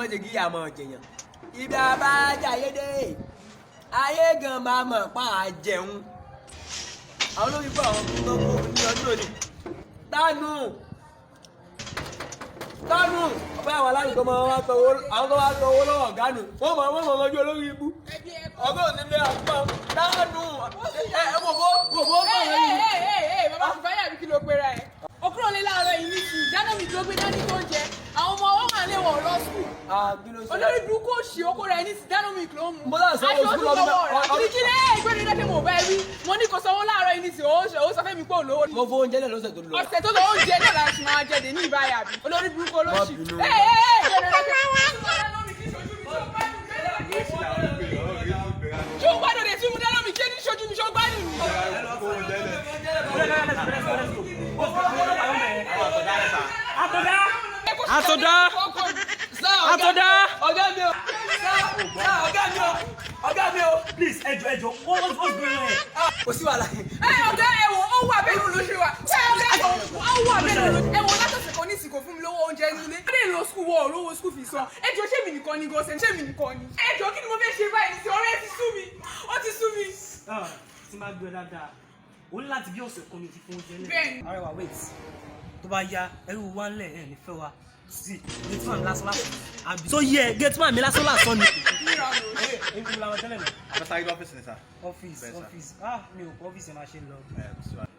Ọlọ́mọ jẹ́ kí ìyá máa jẹyàn. Ibi abájáyé dé, ayé gan máa mọ̀ pa àjẹun. Àwọn olórí bá àwọn tó kó ní ọdún òní. Tánù tánù ọ̀pẹ́ àwọn alárùn máa wá tọwọ́, àwọn tó wá tọwọ́ lọ́wọ́ ọ̀gá nù. Wọ́n mọ̀ ọjọ́ olórí ibú. Ọgọ́ òní lé àgbà tánù. Ẹ ẹ wò bó wò bó kọ̀ wọ́n yìí. Ee, bàbá Kùfáyà bí, kí ló pera ẹ̀? O kúrò ní láàárọ̀ yìí nísìnyí, dáná mi ló gbé dání tó ń jẹ. Àwọn ọmọ wọn wà lé wọn lọ school. Ah, kí ló ṣe? Olórí burúkú òṣì okó rẹ̀ ní sí, dáná mi ló ń mu. Mo náà sanwó Aṣọ school tún lọ́dún lọ́wọ́ rẹ̀. Kí kí lé ìgbéni dákẹ́ mo bá ẹ wí. Mo ní kò sanwó láàárọ̀ yìí nísìnyí, ó sọ fẹ́ mi pé òun lówó. Mo fún oúnjẹ náà lọ́sẹ̀ tó lọ. Ọ̀sẹ̀ tó lọ, oúnjẹ náà la ṣì máa jẹ dé ní ìbáyà bí. Olórí burúkú olóṣì. Má bínú. Ee ee, ìgbéni dákẹ́. Ṣé o gbádùn rẹ̀ tí mo dáná mi jẹ́ ní ṣojú mi, ṣé o gbádùn mi? Àtọ̀dá! Àtọ̀dá! Àtọ̀dá! Ọ̀gá mi o! Sá, ọ̀gá mi o! Ọ̀gá mi o! Please, ẹjọ, ẹjọ, what's going on here? Kò sí wàhálà. Ẹ ọ̀gá, ẹ̀wọ̀n ó wà bẹ́ẹ̀ ló ṣe wà. Ẹ ọ̀gá, ẹ̀wọ̀n ó wà bẹ́ẹ̀ ló ẹ wò látọ̀sẹ̀ kan ní ìsìnkú fún mi lówó oúnjẹ nílé. Ó lè lọ school wọ olówó school fi san. Ẹ jọ, ṣé mi nìkan ni gọ́sẹ̀? Ṣé mi nìkan ni? Ẹ jọ, kí ni mo fẹ́ ṣe báyìí? Sí ọ̀rẹ́ ti sú mi. Ó ti sú mi. Ah, tí máa gbé ọ dáadáa, o ní láti bí ọ̀sẹ̀ kan mi ti fún oúnjẹ lẹ̀. Bẹ́ẹ̀ni. Arẹwà, wait. Tó bá yá, ẹrú wa ń lẹ̀ ẹ̀ ní fẹ́ wa. Sí, gateman mi lásán lásán. Àbí. So yẹ, gateman mi lásán lásán ni. Níra ló ṣe. Èmi kò làwọn tẹ́lẹ̀ náà. Afẹ́sáré lọ́fíìsì ni sà. Ọ́fíìsì, Bẹ́ẹ̀ sà. ọ́fíìsì. Ah, mi ò kọ́ ọ́fíìsì ẹ̀ máa ṣe ń lọ. Ẹ kò sí wàhálà.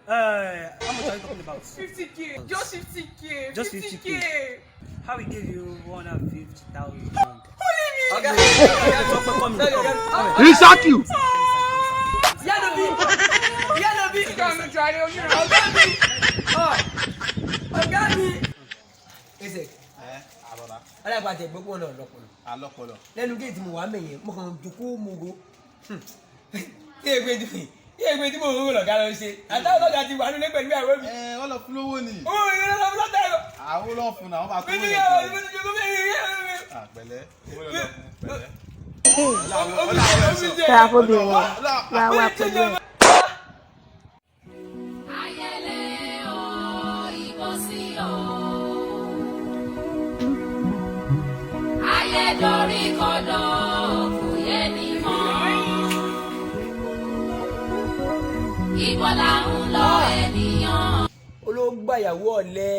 How much are you talking about? 50K, just 50K. Just 50K. How we give you 150,000? Ọ̀gá Tọ́pẹ́ kọ́ mi. mi. He Yánà bí! Yánà bí! Ìkànnì jàre oníran. Ọ̀gá mi! Ah, ọ̀gá mi! Ẹsẹ̀, Ẹ àbọ̀dá. ọlọ́pàá àti ẹ̀gbọ́n náà lọ́pọ̀lọ́. Alọ́pọlọ. Lẹ́nu géètì mo wà mẹ́yẹn, mo kàn jókòó mo go. Kí ègbè tí mo rò lọ̀gá lọ ṣe. Àtàwọn ọ̀gá ti wà nílé pẹ̀lú ìyàwó mi. Ẹ wọ́n lọ fún lówó ni. Owó ìrẹ́lẹ́ lọ́wọ́ lọ́tà ẹ̀rọ. Àwọn lọ fún náà, wọ́n máa kó Mi ní lọ ìyàwó jọ. mi ní ìyàwó mi ní ìyàwó mi. Àpẹ̀lẹ́, owó lọ fún pẹ̀lẹ́. Tẹ́ra fóbìnrin yẹn wá wá pẹ̀lú ẹ̀. Ayẹlẹ o, ìbò sí o. Ayédorí kodò, kò yé ni mọ́. Ibo là ń lọ, ènìyàn? Olóògbàyàwó ọ̀lẹ.